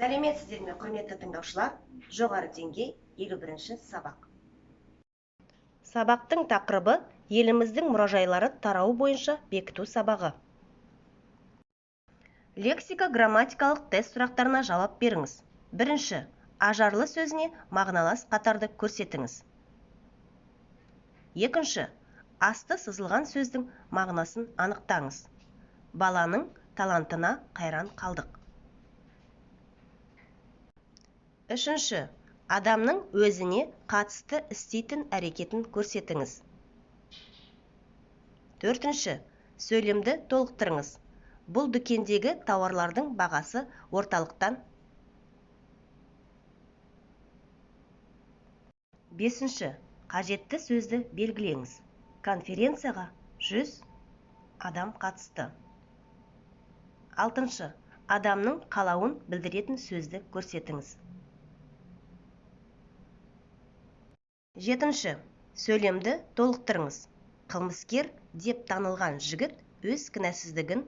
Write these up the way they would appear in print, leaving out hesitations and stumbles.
Сәлеметсіздер ме, құрметті тыңдаушылар? Жоғары деңгей, 51-ші сабақ. Сабақтың тақырыбы еліміздің мұражайлары тарауы бойынша бекіту сабағы. Лексика-грамматикалық тест сұрақтарына жауап беріңіз. Бірінші, ажарлы сөзіне мағыналас қатарды көрсетіңіз. Екінші, асты сызылған сөздің мағынасын анықтаңыз. Баланың талантына қайран қалдық. Үшінші, адамның өзіне қатысты істейтін әрекетін көрсетіңіз. Төртінші, сөйлемді толықтырыңыз. Бұл дүкендегі тауарлардың бағасы орталықтан. Бесінші, қажетті сөзді белгілеңіз. Конференцияға 100 адам қатысты. Алтыншы, адамның қалауын білдіретін сөзді көрсетіңіз. Жетінші, сөйлемді толықтырыңыз. Қылмыскер деп танылған жігіт өз кінәсіздігін.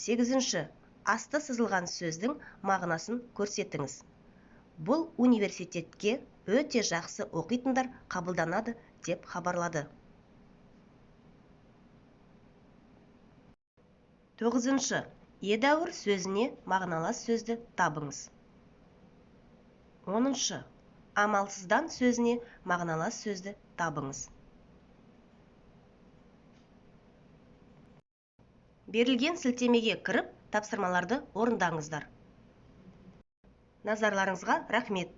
Сегізінші, асты сызылған сөздің мағынасын көрсетіңіз. Бұл университетке өте жақсы оқитындар қабылданады деп хабарлады. Тоғызыншы, едәуір сөзіне мағыналас сөзді табыңыз. Оныншы, амалсыздан сөзіне мағыналас сөзді табыңыз. Берілген сілтемеге кіріп, тапсырмаларды орындаңыздар. Назарларыңызға рахмет.